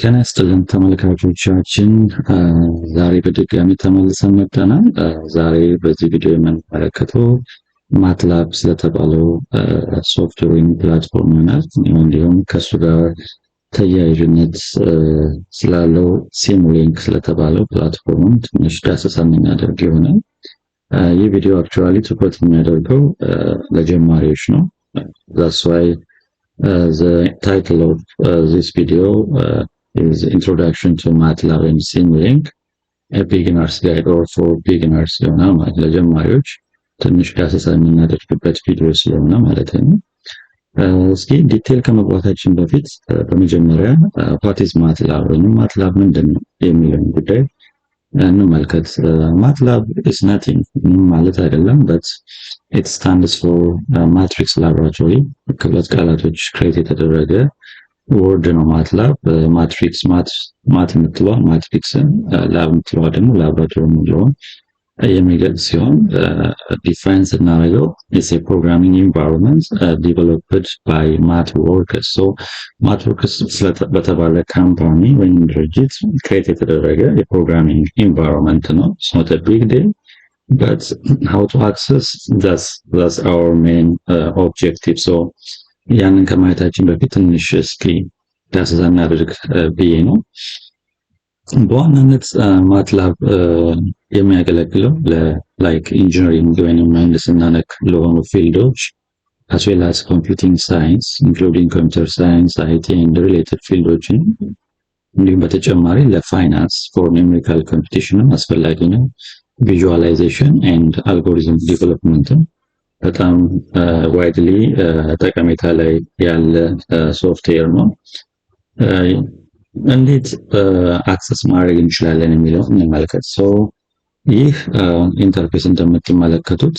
ጤና ይስጥልን ተመልካቾቻችን፣ ዛሬ በድጋሚ ተመልሰን መጥተናል። ዛሬ በዚህ ቪዲዮ የምንመለከተው MATLAB ስለተባለው ሶፍትዌር ወይም platform ይሆናል። እንዲሁም ከእሱ ጋር ተያያዥነት ስላለው Simulink ስለተባለው platform ም ትንሽ ዳሰሳ የምናደርግ ይሆናል። ይህ ቪዲዮ actually ትኩረት የሚያደርገው ለጀማሪዎች ነው። That's why the title of this video is Introduction to MATLAB and Simulink, a beginner's guide or for beginners ይሆናል ማለት ለጀማሪዎች ትንሽ ዳሰሳ የምናደርግበት ቪዲዮ ስለሆነ ማለት ነው። እስኪ detail ከመግባታችን በፊት በመጀመሪያ what is MATLAB ወይም MATLAB ምንድን ነው የሚለውን ጉዳይ እንመልከት። MATLAB is nothing ማለት አይደለም፣ but it stands for Matrix Laboratory። ከሁለት ቃላቶች create የተደረገ word ነው MATLAB። Matrix math የምትለዋ matrix ን፣ lab የምትለዋ ደግሞ ላቦራቶሪ የሚለውን የሚገልጽ ሲሆን define ስናደርገው it's a programming environment developed by MathWorks። So MathWorks በተባለ company ወይም ድርጅት create የተደረገ የ programming environment ነው። It's not a big deal, but how to access, that's our main objective። So ያንን ከማየታችን በፊት ትንሽ እስኪ ዳሰሳ እናድርግ ብዬ ነው። በዋናነት MATLAB የሚያገለግለው ለ like engineering ወይም ምህንድስና ነክ ለሆኑ field ኦች as well as computing science, including computer science, IT and related field ኦችን፣ እንዲሁም በተጨማሪ ለ finance for numerical computation ም አስፈላጊ ነው። Visualization and algorithm development ም በጣም widely ጠቀሜታ ላይ ያለ ሶፍትዌር ነው። እንዴት access ማድረግ እንችላለን የሚለው እንመልከት። So ይህ interface እንደምትመለከቱት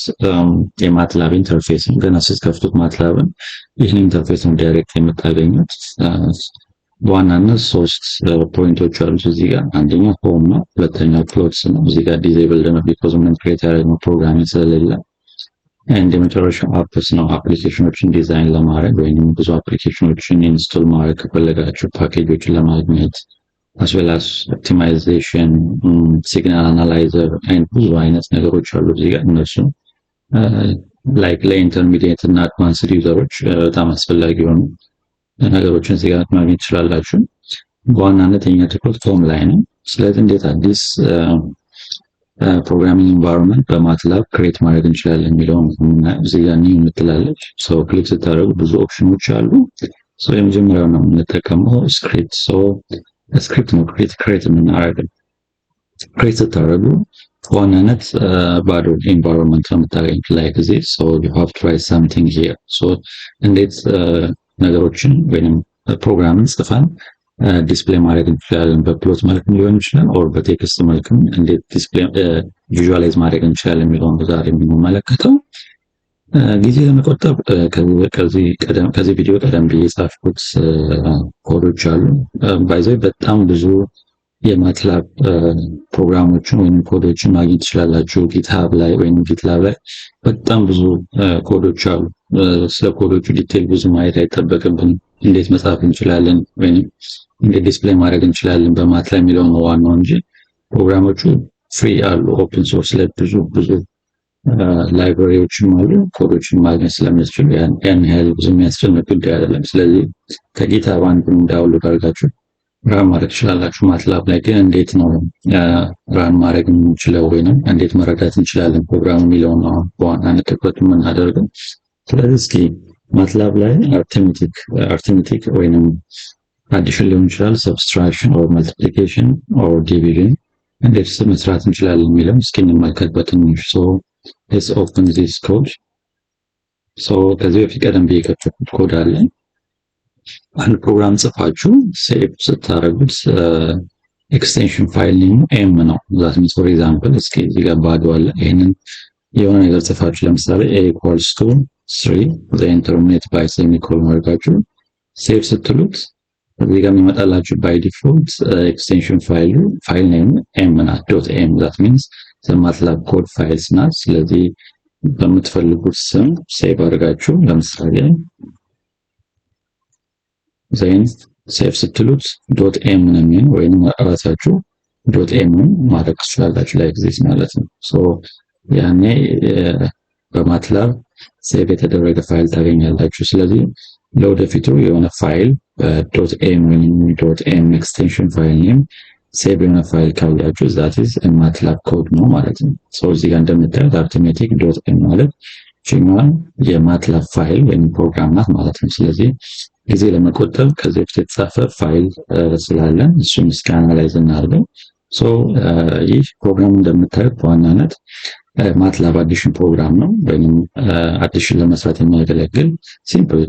የ MATLAB interface ነው። ገና ስትከፍቱት MATLAB ን ይህን interface ነው direct የምታገኙት። በዋናነት ሶስት point ኦች አሉት እዚህ ጋር። አንደኛው home ነው፣ ሁለተኛው plots ነው። እዚህ ጋር disabled ነው because ምንም create ያደረግነው programming ስለሌለ፣ and የመጨረሻው apps ነው። Application ኦችን design ለማድረግ ወይም ብዙ application ኦችን install ማድረግ ከፈለጋችሁ ፓኬጆችን ለማግኘት as well as optimization, signal analyzer and ብዙ አይነት ነገሮች አሉ እዚህ ጋር። እነሱ like ለ intermediate እና advanced user ኦች በጣም አስፈላጊ የሆኑ ነገሮችን እዚህ ጋር ማግኘት ትችላላችሁ። በዋናነት የኛ ትኩረት home ላይ ነው። ስለዚህ እንዴት አዲስ programming environment በ MATLAB create ማድረግ እንችላለን የሚለውን እዚህ ጋር new የምትላለች so click ስታደርጉ ብዙ ኦፕሽኖች አሉ። So የመጀመሪያው ነው የምንጠቀመው script። So script ነው create የምናደርገው። Create ስታደርጉ በዋናነት ባዶ environment ነው የምታገኙት like this። So you have to write something here። So እንዴት ነገሮችን ወይንም ፕሮግራምን ጽፈን display ማድረግ እንችላለን። በ plot መልክም ሊሆን ይችላል or በ text መልክም እንዴት display visualize ማድረግ እንችላለን የሚለውን ዛሬ የምንመለከተው። ጊዜ ለመቆጠብ ከዚህ ቪዲዮ ቀደም ብዬ የጻፍኩት ኮዶች አሉ። By the way በጣም ብዙ የ MATLAB ፕሮግራሞችን ወይም ኮዶችን ማግኘት ትችላላችሁ። GitHub ላይ ወይም GitLab ላይ በጣም ብዙ ኮዶች አሉ። ስለ code ኦቹ detail ብዙ ማየት አይጠበቅብንም። እንዴት መጻፍ እንችላለን ወይም እንዴት display ማድረግ እንችላለን በ MATLAB የሚለው ነው ዋናው እንጂ ፕሮግራሞቹ free አሉ። Open source ላይ ብዙ ብዙ library ዎችም አሉ። ኮዶችን ማግኘት ስለምትችሉ ያን ያህል ብዙ የሚያስጨንቅ ጉዳይ አይደለም። ስለዚህ ከ GitHub አንዱን download አድርጋችሁ run ማድረግ ትችላላችሁ። MATLAB ላይ ግን እንዴት ነው run ማድረግ የምንችለው ወይንም እንዴት መረዳት እንችላለን ፕሮግራም የሚለውን ነው በዋናነት ትኩረት የምናደርገው። ስለዚህ እስኪ MATLAB ላይ arithmetic ወይንም addition ሊሆን ይችላል፣ subtraction or multiplication or division እንዴት መስራት እንችላለን የሚለውን እስኪ እንመልከት በትንሹ። So let's open this code። So ከዚህ በፊት ቀደም ብዬ የከፈትኩት ኮድ አለ። አንድ ፕሮግራም ጽፋችሁ save ስታደርጉት extension file name ኡ m ነው። That means, for example, እስኪ እዚህ ጋር ባዶ አለ። ይሄንን የሆነ ነገር ጽፋችሁ ለምሳሌ a equals to 3, then terminate by semicolon አድርጋችሁ save ስትሉት እዚህ ጋር የሚመጣላችሁ by default extension file ኡ file name m ናት፣ .m። That means MATLAB code files ናት። ስለዚህ በምትፈልጉት ስም save አድርጋችሁ ለምሳሌ then Save ስትሉት .m ነው የሚሆን ወይም ራሳችሁ .m ማድረግ ትችላላችሁ like this ማለት ነው። So ያኔ በ MATLAB save የተደረገ ፋይል ታገኛላችሁ። ስለዚህ ለወደፊቱ የሆነ ፋይል በ .m ወይም .m extension file name save የሆነ ፋይል ካያችሁ that is MATLAB code ነው ማለት ነው። So እዚህ ጋር እንደምታዩት arithmetic.m ማለት ችኛዋን የ MATLAB ፋይል ወይም ፕሮግራም ናት ማለት ነው። ስለዚህ ጊዜ ለመቆጠብ ከዚህ በፊት የተጻፈ ፋይል ስላለን እሱን እስኪ analyze እናድርገው። So ይህ ፕሮግራም እንደምታዩት በዋናነት MATLAB addition ፕሮግራም ነው፣ ወይም addition ለመስራት የሚያገለግል simple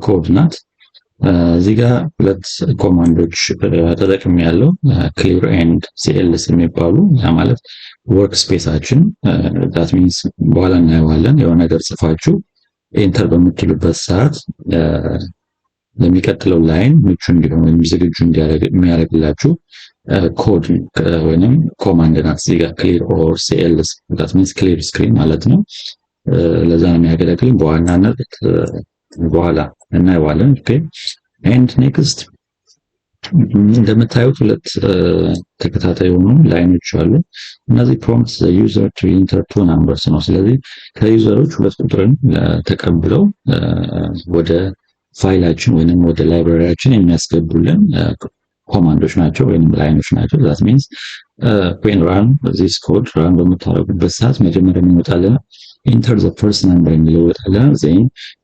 code ናት። እዚህ ጋር ሁለት command ኦች ተጠቅሜ ያለው clear and cls የሚባሉ፣ ያ ማለት workspace ኣችን፣ that means በኋላ እናየዋለን። የሆነ ነገር ጽፋችሁ enter በምትሉበት ሰዓት ለሚቀጥለው line ምቹ እንዲሆን ወይም ዝግጁ የሚያደርግላችሁ ኮድ ወይም command ናት። እዚህ ጋር clear or cls, that means clear screen ማለት ነው። ለዛ ነው የሚያገለግልን በዋናነት፣ በኋላ እናየዋለን። Okay, and next እንደምታዩት ሁለት ተከታታይ የሆኑ line ኦች አሉ። እነዚህ prompt user to enter two numbers ነው። ስለዚህ ከ user ኦች ሁለት ቁጥርን ተቀብለው ወደ ፋይላችን ወይንም ወደ library ያችን የሚያስገቡልን command ኦች ናቸው ወይንም line ኦች ናቸው። That means when run this code፣ run በምታደርጉበት ሰዓት መጀመሪያ የሚወጣልን "enter the first number" የሚለው ይወጣልን። Then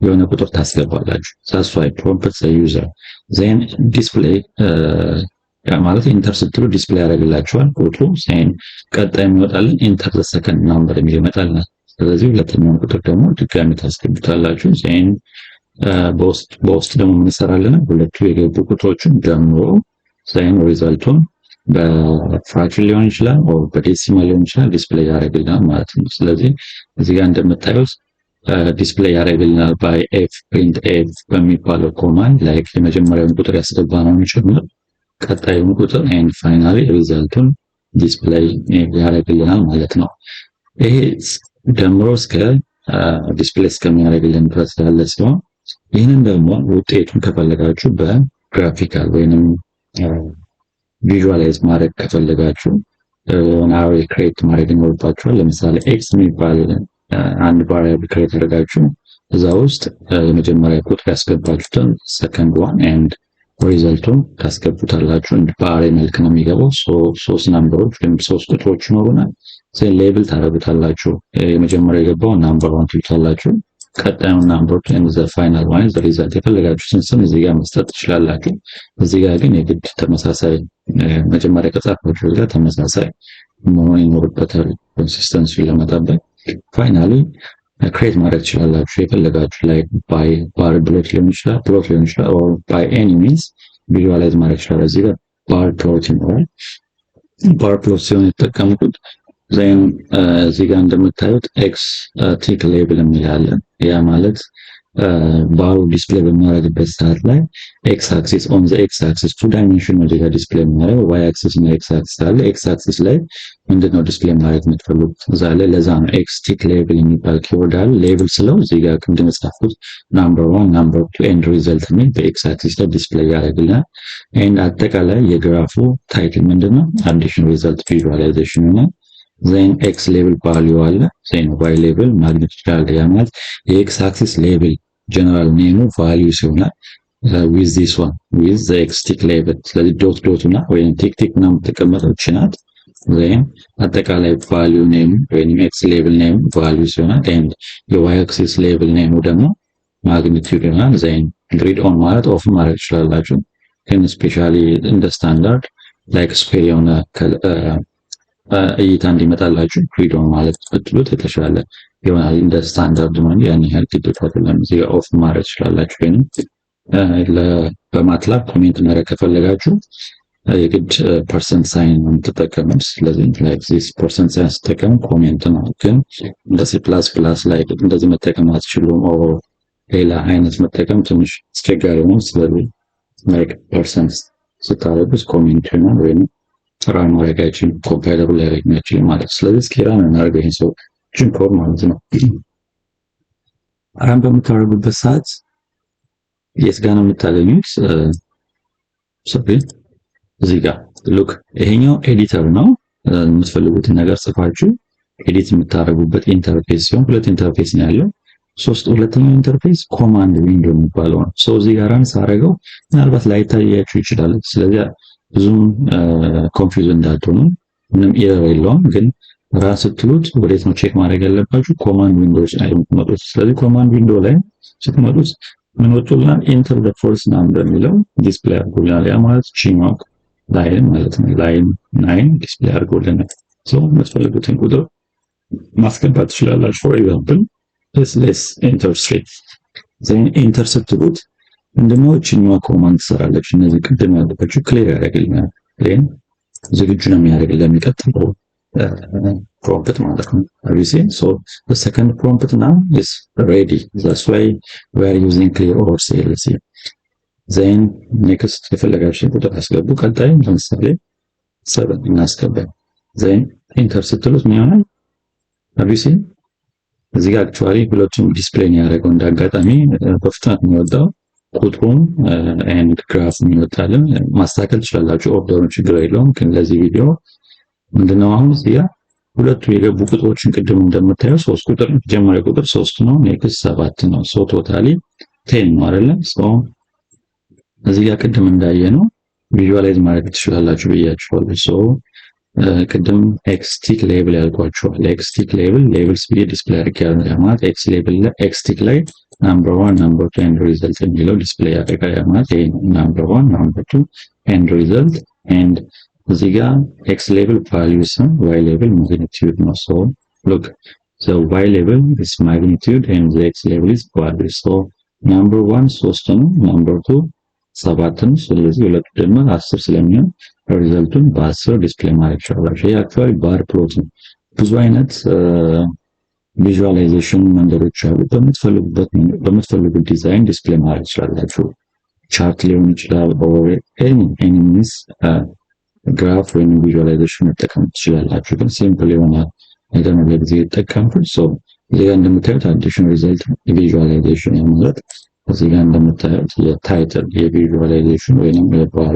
የሆነ ቁጥር ታስገባላችሁ። That's why prompt the user, then display ማለት enter ስትሉ display ያደርግላችኋል ቁጥሩ። Then ቀጣይ የሚወጣልን "enter the second number" የሚል ይመጣልናል። ስለዚህ ሁለተኛውን ቁጥር ደግሞ ድጋሚ ታስገቡታላችሁ። Then በውስጥ ደግሞ ምን ይሰራልን? ሁለቱ የገቡ ቁጥሮችን ደምሮ then result ኡን በ fraction ሊሆን ይችላል or በ decimal ሊሆን ይችላል display ያደርግልናል ማለት ነው። ስለዚህ እዚህ ጋር እንደምታዩት display ያደርግልናል by fprintf በሚባለው command፣ like የመጀመሪያውን ቁጥር ያስገባነውን ጭምር ቀጣዩን ቁጥር and finally result ኡን display ያደርግልናል ማለት ነው። ይሄ ደምሮ እስከ display እስከሚያደርግልን ድረስ ያለ ሲሆን ይህንን ደግሞ ውጤቱን ከፈለጋችሁ በ graphical ወይንም visualize ማድረግ ከፈለጋችሁ የሆነ array create ማድረግ ይኖርባችኋል። ለምሳሌ x የሚባል አንድ variable create አድርጋችሁ እዛ ውስጥ የመጀመሪያ ቁጥር ያስገባችሁትን፣ second one and result ኡን ታስገቡታላችሁ። በ array መልክ ነው የሚገባው። ሶስት number ኦች ወይም ሶስት ቁጥሮች ይኖሩናል። Label ታደርጉታላችሁ። የመጀመሪያ የገባው number one ትሉታላችሁ። ቀጣዩን number two and the final one the result። የፈለጋችሁትን ስም እዚህ ጋር መስጠት ትችላላችሁ። እዚህ ጋር ግን የግድ ተመሳሳይ መጀመሪያ ከጻፋችሁ ጋር ተመሳሳይ መሆን ይኖርበታል consistency ለመጠበቅ። Finally create ማድረግ ትችላላችሁ። የፈለጋችሁ ላይ by bar plot ሊሆን ይችላል፣ plot ሊሆን ይችላል or by any means visualize ማድረግ ይችላል። እዚህ ጋር bar plot ይኖራል። Bar plot ሲሆን የተጠቀምኩት then እዚህ ጋር እንደምታዩት x tick label የሚል አለ። ያ ማለት bar ኡ display በሚያደርግበት ሰዓት ላይ x axis፣ on the x axis two dimension ነው እዚህ ጋር display የሚያደርገው፣ y axis እና x axis አለ። x axis ላይ ምንድነው display ማድረግ የምትፈልጉት እዛ ላይ። ለዛ ነው x tick label የሚባል keyword አለ። Label ስለው እዚህ ጋር ቅድም የጻፍኩት number one፣ number two and result የሚል በ x axis ላይ display ያደርግልናል። And አጠቃላይ የ graph ኡ title ምንድነው? Addition result visualization ነው። Then x label value አለ። Then y label magnitude አለ። ያ ማለት የ x axis label general name ኡ value ሲሆናል with this one, with the x tick label። ስለዚህ dot dot እና ወይም tick tick ምናምን የምትቀመጠው እቺ ናት። Then አጠቃላይ value name ወይም x label name value ሲሆናል and የ y axis label name ኡ ደግሞ magnitude ይሆናል። Then grid on ማለት off ማድረግ ትችላላችሁ። ግን specially እንደ standard like square የሆነ እይታ እንዲመጣላችሁ grid on ማለት ብትሉት የተሻለ ይሆናል። እንደ ስታንዳርድ ነው፣ ያን ያህል ግዴታ አይደለም። እዚህ ጋር off ማድረግ ትችላላችሁ። ወይም በ MATLAB comment ማድረግ ከፈለጋችሁ የግድ percent sign ነው የምትጠቀሙት። ስለዚህ like this percent sign ስትጠቀሙ comment ነው። ግን እንደ C++ ላይ እንደዚህ መጠቀም አትችሉም። Or ሌላ አይነት መጠቀም ትንሽ አስቸጋሪ ነው። ስለዚህ like percent ስታደርጉት comment ይሆናል ወይም run ማድረግ አይችልም፣ compiler ኡ ሊያደርግ አይችልም ማለት። ስለዚህ እስኪ run እናደርገው ይሄን ሰው ጅን ኮድ ማለት ነው። Run በምታደርጉበት ሰዓት የት ጋር ነው የምታገኙት? Sorry፣ እዚህ ጋር look፣ ይሄኛው editor ነው። የምትፈልጉትን ነገር ጽፋችሁ edit የምታደርጉበት interface ሲሆን ሁለት interface ነው ያለው። ሶስት ሁለተኛው interface command window የሚባለው ነው። So እዚህ ጋር run ሳደርገው ምናልባት ላይታያችሁ ይችላል። ስለዚህ ብዙም confuse እንዳትሆኑ፣ ምንም error የለውም። ግን run ስትሉት ወዴት ነው check ማድረግ ያለባችሁ? Command window ዎች ላይ የምትመጡት። ስለዚህ command window ላይ ስትመጡት ምን ወጥቶልናል? "Enter the first number" የሚለው display አድርጎልናል። ያ ማለት ቺማክ line ማለት ነው። Line 9 display አድርጎልናል። So የምትፈልጉትን ቁጥር ማስገባት ትችላላችሁ። For example, let's enter 3። Then enter ስትሉት ምንድነው እችኛዋ command ትሰራለች። እነዚህ ቅድም ያልኳችሁ clear ያደርግልናል። Then ዝግጁ ነው የሚያደርግልን ለሚቀጥለው prompt ማለት ነው። Obviously, so the second prompt now is ready. That's why we are using clear or CLC. Then next የፈለጋችሁን ቁጥር አስገቡ። ቀጣይ ለምሳሌ 7 እናስገባ። Then enter ስትሉት ምን ይሆናል? Obviously እዚህ ጋር actually ሁለቱም display ነው ያደረገው። እንደ አጋጣሚ በፍጥነት የሚወጣው ቁጥሩም and graph የሚወጣልን ማስተካከል ትችላላችሁ። Order ኡን ችግር የለውም። ግን ለዚህ ቪዲዮ ምንድነው አሁን እዚህ ጋር ሁለቱ የገቡ ቁጥሮችን ቅድም እንደምታየው ሶስት ቁጥር፣ መጀመሪያ ቁጥር ሶስት ነው፣ next ሰባት ነው። So totally 10 ነው አይደለ? So እዚህ ጋር ቅድም እንዳየነው visualize ማድረግ ትችላላችሁ ብያችኋለሁ። So ቅድም x tick label ያልኳችኋል። X tick label labels ብዬ display አድርጌያለሁ። ማለት x label ላይ x tick ላይ number one, number two and result የሚለው display ያደርጋል። ማለት ይሄ number one, number two and result and እዚህ ጋር x label values ነው፣ y label magnitude ነው። So look, the y label is magnitude and the x label is value. So number one ሶስት ነው፣ number two ሰባት ነው። ስለዚህ ሁለቱ ድምር 10 ስለሚሆን result ኡን በ10 display ማድረግ ይችላላችሁ። ይሄ actually bar plot ነው። ብዙ አይነት visualization መንገዶች አሉ። በምትፈልጉበት በምትፈልጉት design display ማድረግ ትችላላችሁ። Chart ሊሆን ይችላል or any means graph ወይም visualization መጠቀም ትችላላችሁ። ግን simple የሆነ ነገር ነው ለጊዜ የተጠቀምኩት። So እዚህ ጋር እንደምታዩት addition result visualization ማለት እዚህ ጋር እንደምታዩት የ title የ visualization ወይንም የ bar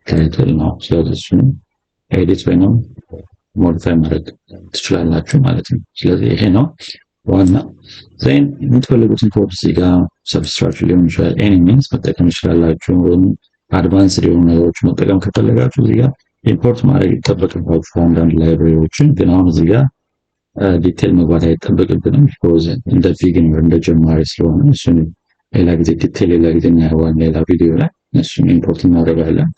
title ነው። ስለዚህ እሱንም edit ወይንም modify ማድረግ ትችላላችሁ ማለት ነው። ስለዚህ ይሄ ነው ዋና። Then የምትፈልጉትን ኮድ እዚህ ጋር subtraction ሊሆን ይችላል፣ any means መጠቀም ትችላላችሁ። ወይም advanced የሆኑ ነገሮች መጠቀም ከፈለጋችሁ እዚህ ጋር import ማድረግ ይጠበቅባችሁ አንዳንድ library ዎችን። ግን አሁን እዚህ ጋር detail መግባት አይጠበቅብንም because እንደ beginner እንደ ጀማሪ ስለሆነ እሱን ሌላ ጊዜ detail ሌላ ጊዜ እናየዋለን። ሌላ ቪዲዮ ላይ እሱን import እናደርጋለን።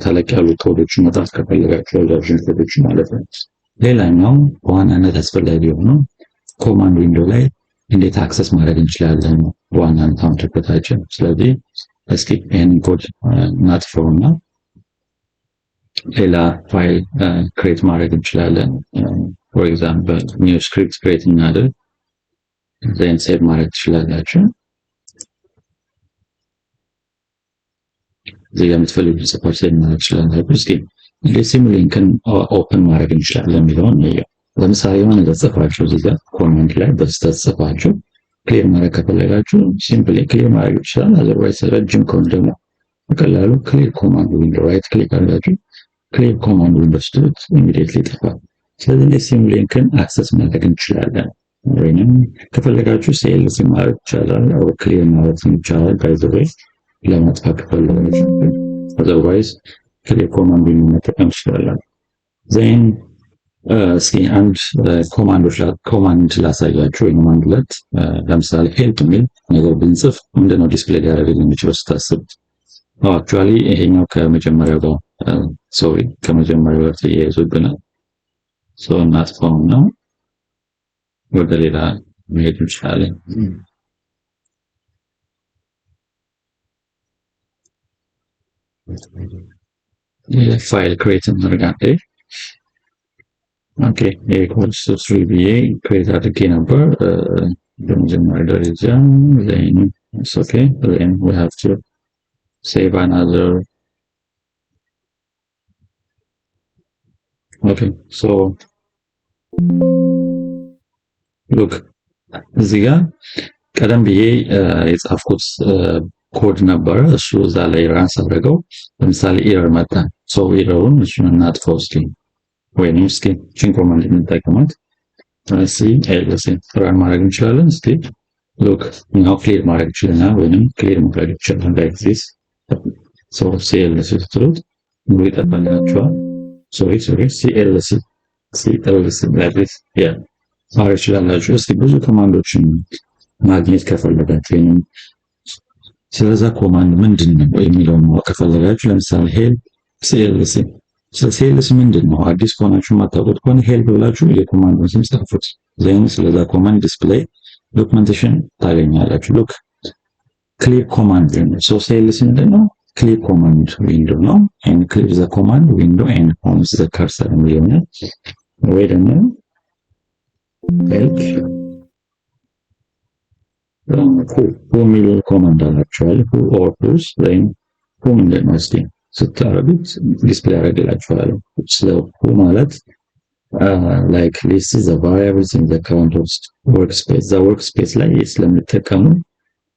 ተለቅ ያሉ ኮዶችን መጻፍ ከፈለጋችሁ ረጃጅም ኮዶች ማለት ነው። ሌላኛው በዋናነት አስፈላጊ የሆነው command window ላይ እንዴት access ማድረግ እንችላለን ነው በዋናነት አሁን ትኩረታችን። ስለዚህ እስኪ ይህንን ኮድ እናጥፈውና ሌላ file create ማድረግ እንችላለን። For example, new script create እናድርግ። Then save ማድረግ ትችላላችሁ። እዚህ ጋር የምትፈልጉት ጽፋችሁ save ማድረግ ትችላላችሁ። እስኪ እንዴት Simulink ን open ማድረግ እንችላለን የሚለውን እንየው። ለምሳሌ የሆነ ነገር ጽፋችሁ እዚህ ጋር comment ላይ በስህተት ጽፋችሁ clear ማድረግ ከፈለጋችሁ simply clear ማድረግ ይችላል። Otherwise ረጅም ከሆነ ደግሞ በቀላሉ clear command window right click አድርጋችሁ clear command window ስትሉት immediately ይጠፋል። ስለዚህ እንዴት Simulink ን access ማድረግ እንችላለን? ወይንም ከፈለጋችሁ CLC ማድረግ ይቻላል፣ or clear ማለት ይቻላል። By the way ለማጥፋት ከፈለጋችሁ otherwise clear command window መጠቀም ትችላላችሁ። Then እስኪ አንድ command ኦች command ላሳያችሁ ወይም አንድ ሁለት። ለምሳሌ help የሚል ነገር ብንጽፍ ምንድነው display ሊያደርግልን የሚችለው ስታስቡት? Actually ይሄኛው ከመጀመሪያው ጋር፣ sorry፣ ከመጀመሪያው ጋር ተያይዞብናል። So እናጥፋውና ወደ ሌላ መሄድ እንችላለን። File create እናደርጋለን። Okay, equals three ብዬ create አድርጌ ነበር በመጀመሪያ ደረጃ። Then it's okay, then we have to save another. Okay, so look, እዚህ ጋር ቀደም ብዬ የጻፍኩት ኮድ ነበረ፣ እሱ እዛ ላይ run ሳደርገው ለምሳሌ error መጣ። So error ኡን እሱን እናጥፈው እስኪ፣ ወይንም እስኪ ችን command እንጠቀማት። clc run ማድረግ እንችላለን። እስኪ look, now clear ማድረግ ይችላል ወይንም clear ማድረግ ይችላል like this. So clc ስትሉት ሙሉ ይጠፋላችኋል። Sorry, sorry, clc, clc like this, yeah, ማድረግ ይችላላችሁ። እስኪ ብዙ command ኦችን ማግኘት ከፈለጋችሁ ወይንም ስለዛ command ምንድን ነው የሚለውን ማወቅ ከፈለጋችሁ ለምሳሌ help clc። ስለ clc ምንድን ነው አዲስ ከሆናችሁ የማታውቁት ከሆነ help ብላችሁ የ command ኡን ስም ጻፉት። Then ስለዛ command display documentation ታገኛላችሁ። Look, clear command window። So clc ምንድን ነው? Clear command window ነው። And clear the command window and homes the cursor የሚለው ነው። ወይ ደግሞ help who የሚል command አላቸዋል። Who or whos ወይም who ምንድን ነው እስኪ ስታረጉት display ያደርግላችኋል። ስለ who ማለት like list the variables in the current workspace፣ the workspace ላይ ስለሚጠቀሙ፣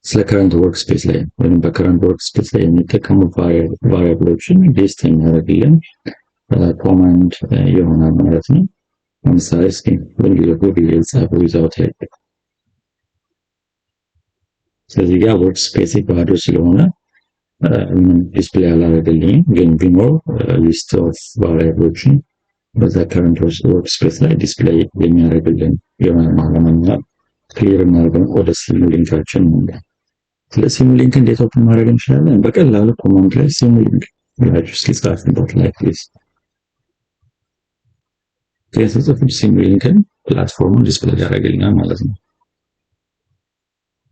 ስለ current workspace ላይ ወይም በ current workspace ላይ የሚጠቀሙ variable ኦችን list የሚያደርግልን command ይሆናል ማለት ነው። ለምሳሌ እስኪ who ብዬ ጻፈው without help። ስለዚህ ጋር workspace ባዶ ስለሆነ ምንም display አላደረገልኝም፣ ግን ቢኖር list of variable ኦችን በዛ current workspace ላይ display የሚያደርግልን ይሆናል ማለት ነው። Clear እናደርገው፣ ወደ Simulink ኣችን እንሄዳለን። ስለ Simulink እንዴት open ማድረግ እንችላለን? በቀላሉ command ላይ Simulink ብላችሁ እስኪ ጻፉበት like this። ስትጽፉ Simulink ን platform ኡን display ያደርግልናል ማለት ነው።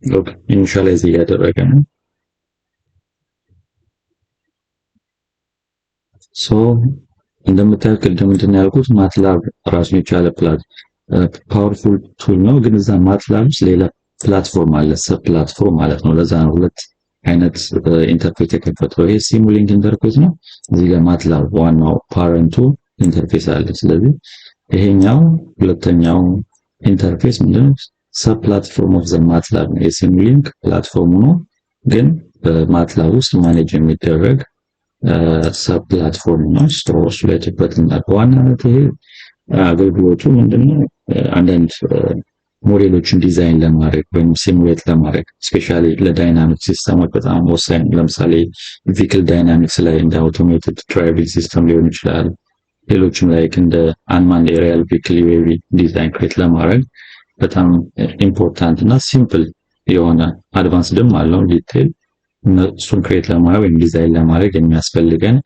Look, initialize እያደረገ ነው። So እንደምታዩት ቅድም ምንድን ነው ያልኩት፣ MATLAB ራሱን የቻለ powerful tool ነው። ግን እዛ MATLAB ውስጥ ሌላ platform አለ፣ sub platform ማለት ነው። ለዛ ነው ሁለት አይነት interface የከፈተው። ይሄ Simulink interface ነው። እዚህ ጋር MATLAB ዋናው parent ኡ interface አለ። ስለዚህ ይሄኛው ሁለተኛው interface ምንድነው? Sub platform of the MATLAB ነው። የ Simulink platform ኡ ነው፣ ግን በ MATLAB ውስጥ manage የሚደረግ sub platform ነው። እሱ ላይ ትኩረት እናድርግ። በዋናነት ይሄ አገልግሎቱ ምንድነው? አንዳንድ ሞዴሎችን ዲዛይን ለማድረግ ወይም simulate ለማድረግ specially ለ dynamic system ኦች በጣም ወሳኝ ነው። ለምሳሌ vehicle dynamics ላይ እንደ automated driving system ሊሆን ይችላል። ሌሎችም like እንደ unmanned aerial vehicle UAV design create ለማድረግ በጣም important እና simple የሆነ፣ advanced ም አለው detail፣ እሱን create ለማድረግ ወይም ዲዛይን ለማድረግ የሚያስፈልገን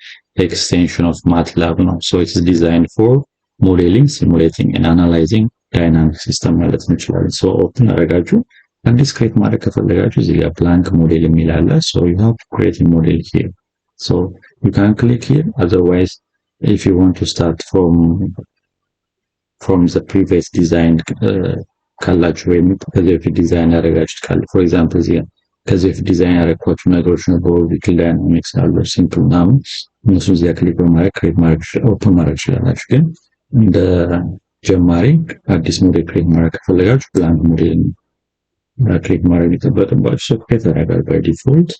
extension of MATLAB ነው። So it's designed for modeling, simulating and analyzing dynamic system ማለት እንችላለን። So open አደረጋችሁ አዲስ create ማድረግ ከፈለጋችሁ እዚህ ጋር blank model የሚል አለ። So you have to create model here, so you can click here. Otherwise, if you want to start from the previous design ካላችሁ ወይም ከዚህ በፊት ዲዛይን ያደረጋችሁት ካለ፣ for example እዚህ ከዚህ በፊት ዲዛይን ያደረግኳቸው ነገሮች ነበሩ። Vehicle dynamics አሉ፣ simple ምናምን፣ እነሱ እዚያ click በማድረግ create ማድረግ፣ open ማድረግ ትችላላችሁ። ግን እንደ ጀማሪ አዲስ model create ማድረግ ከፈለጋችሁ blank model click ማድረግ ይጠበቅባችሁ። So create ያደርጋል by default።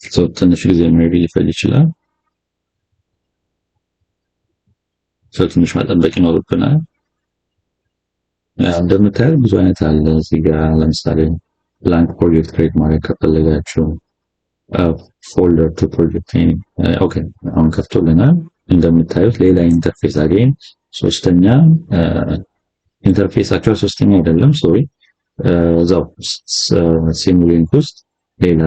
So ትንሽ ጊዜ maybe ሊፈጅ ይችላል። So ትንሽ መጠበቅ ይኖርብናል። እንደምታዩት ብዙ አይነት አለ እዚህ ጋር። ለምሳሌ blank project create ማድረግ ከፈለጋችሁ folder to project፣ okay፣ አሁን ከፍቶልናል። እንደምታዩት ሌላ interface again ሶስተኛ interface ኣቸው፣ ሶስተኛ አይደለም፣ sorry፣ እዛው Simulink ውስጥ ሌላ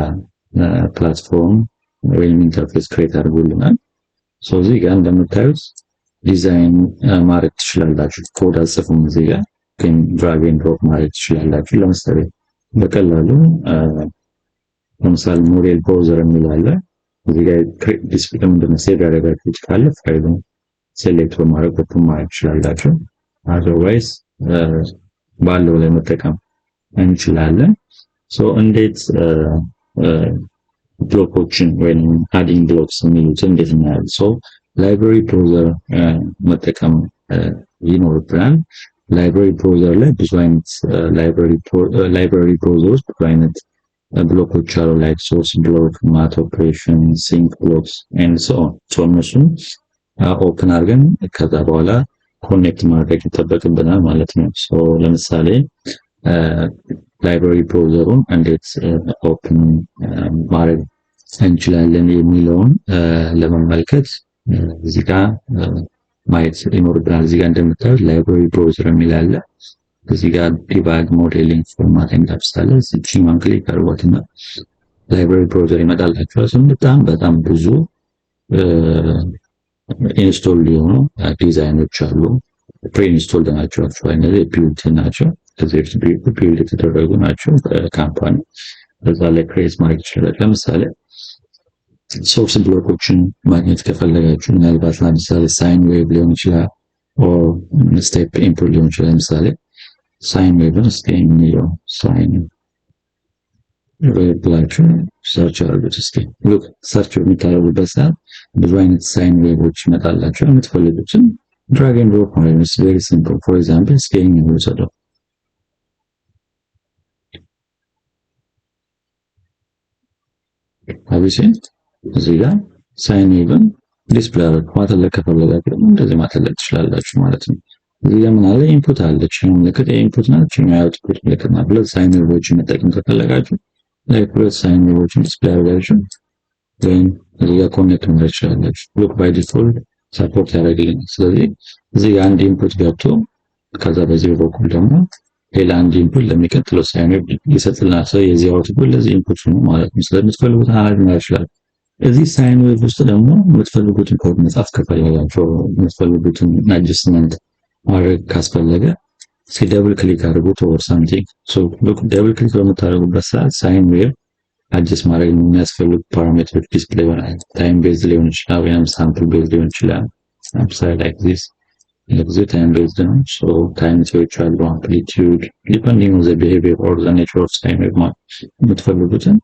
platform ወይም interface create አድርጎልናል። So እዚህ ጋር እንደምታዩት ዲዛይን ማድረግ ትችላላችሁ። ኮድ አጽፉም እዚህ ጋር፣ ግን drag and drop ማድረግ ትችላላችሁ። ለምሳሌ በቀላሉ ለምሳሌ model browser የሚል አለ። እዚህ ጋር display ምንድነው save ያደረጋችሁት ካለ file ኡን select በማድረግ open ማድረግ ትችላላችሁ። Otherwise ባለው ላይ መጠቀም እንችላለን። So እንዴት block ኦችን ወይም adding blocks የሚሉትን እንዴት እናያለን? So library browser መጠቀም ይኖርብናል። Library browser ላይ ብዙ አይነት library browser ውስጥ ብዙ አይነት block ኦች አሉ፣ like source block፣ math operation፣ sync blocks and so on። So እነሱን open አድርገን ከዛ በኋላ connect ማድረግ ይጠበቅብናል ማለት ነው። So ለምሳሌ library browser ኡን እንዴት open ማድረግ እንችላለን የሚለውን ለመመልከት እዚህ ጋር ማየት ይኖርብናል። እዚህ ጋር እንደምታዩት library browser የሚል አለ። እዚህ ጋር debug modeling format and apps አለ። እዚህኛውን click አድርጓትና library browser ይመጣላችኋል። በጣም በጣም ብዙ install የሆኑ ዲዛይኖች አሉ። Pre installed ናቸው። Actually እነዚህ built ናቸው። ከዚህ በፊት build የተደረጉ ናቸው company፣ በዛ ላይ create ማድረግ ይችላል። ለምሳሌ source block ኦችን ማግኘት ከፈለጋችሁ ምናልባት ለምሳሌ sine wave ሊሆን ይችላል or step input ሊሆን ይችላል። ለምሳሌ sine wave ን እስኪ የሚለው sine wave ብላችሁ search አድርጉት እስኪ። Look፣ search በምታደርጉበት ሰዓት ብዙ አይነት sine wave ኦች ይመጣላችሁ። የምትፈልጉትን drag and drop ማለት ነው። Very simple። For example እስኪ ይሄን ውሰደው። አብሴን እዚህ ጋር sine wave ን display አድርጉ። ማተለቅ ከፈለጋችሁ ደግሞ እንደዚህ ማተለቅ ትችላላችሁ ማለት ነው። እዚህ ጋር ምን አለ? Input አለች። ምልክት የ input ናት፣ የ output ምልክት ናት። ሁለት sine wave ኦችን መጠቀም ከፈለጋችሁ like ሁለት sine wave ኦችን display አድርጋችሁ ወይም እዚህ ጋር connect ማድረግ ትችላላችሁ። Look፣ by default support ያደርግልኛል። ስለዚህ እዚህ ጋር አንድ input ገብቶ ከዛ በዚህ በኩል ደግሞ ሌላ አንድ input ለሚቀጥለው sine wave ይሰጥልናል። ስለዚህ የዚህ output ለዚህ input ነው ማለት ነው። ስለምትፈልጉት analyze ማድረግ ይችላል። እዚህ sine wave ውስጥ ደግሞ የምትፈልጉትን ኮድ መጻፍ ከፈለጋችሁ፣ የምትፈልጉትን adjustment ማድረግ ካስፈለገ እስኪ double click አድርጉት or something። So look፣ double click በምታደርጉበት ሰዓት sine wave adjust ማድረግ የሚያስፈልጉ parameter ኦች display ይሆናል። Time base ሊሆን ይችላል ወይም sample base ሊሆን ይችላል። ለምሳሌ like this፣ ለጊዜው time based ነው። So time ዎች አሉ፣ amplitude፣ depending on the behavior or the nature of sine wave ማለት የምትፈልጉትን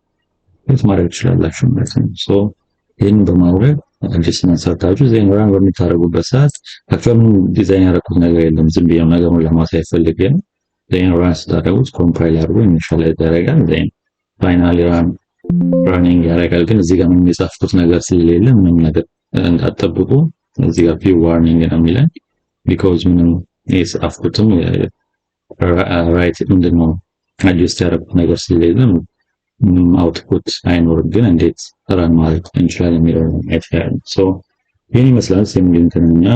የት ማድረግ ትችላላችሁ ማለት ነው። So ይህን በማድረግ adjustment ሰርታችሁ then run በምታደርጉበት ሰዓት፣ actually design ያደረኩት ነገር የለም፣ ዝም ብዬ ነገሩን ለማሳየት ፈልጌ ነው። Then run ስታደርጉት compile አድርጎ initialize ያደርጋል። Then finally running ያደርጋል። ግን እዚህ ጋር ምንም የጻፍኩት ነገር ስለሌለ ምንም ነገር እንዳትጠብቁ። እዚህ ጋር few warning ነው የሚለን because ምንም የጻፍኩትም write ምንድነው adjust ያደረኩት ነገር ስለሌለ ምንም output አይኖርም። ግን እንዴት run ማድረግ እንችላለን የሚለው ማየት ያህል። So ይህን ይመስላል Simulink ን እና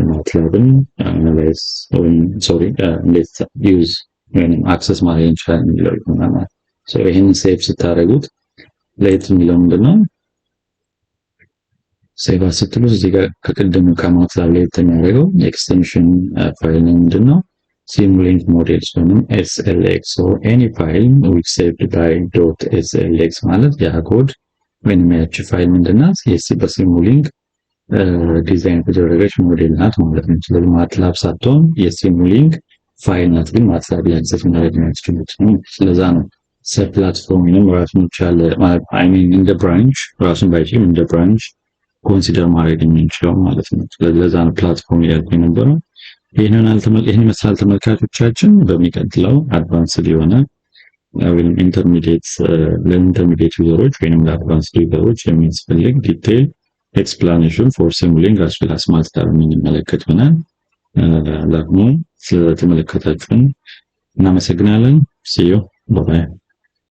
MATLAB ን analyze ወይም sorry እንዴት use ወይም access ማድረግ እንችላለን የሚለው ይሆናል ማለት። So ይህንን save ስታደርጉት ለየት የሚለው ምንድነው? Save ስትሉት እዚህ ጋር ከቅድሙ ከ MATLAB ለየት የሚያደርገው extension file ምንድነው? Simulink models ወይም SLX። So any file which saved by .SLX ማለት ያ ኮድ ወይም ያቺ ፋይል ምንድናት? በ Simulink design የተደረገች ሞዴል ናት ማለት ነው። ስለዚህ MATLAB ሳትሆን የ Simulink file ናት፣ ግን MATLAB ላይ access ማድረግ የሚያስችሉት ነው። ስለዛ ነው sub platform ወይም ራሱን የቻለ፣ I mean እንደ branch ራሱን ባይችልም እንደ branch consider ማድረግ የምንችለው ማለት ነው። ስለዚህ ለዛ ነው platform እያልኩ የነበረው። ይህን ይመስላል ተመልካቾቻችን። በሚቀጥለው advanced የሆነ ወይም intermediate፣ ለ intermediate user ኦች ወይም ለ advanced user ኦች የሚያስፈልግ detail explanation for Simulink as well as MATLAB የምንመለከት ይሆናል። ለአሁኑ ስለተመለከታችሁን እናመሰግናለን። See you, bye.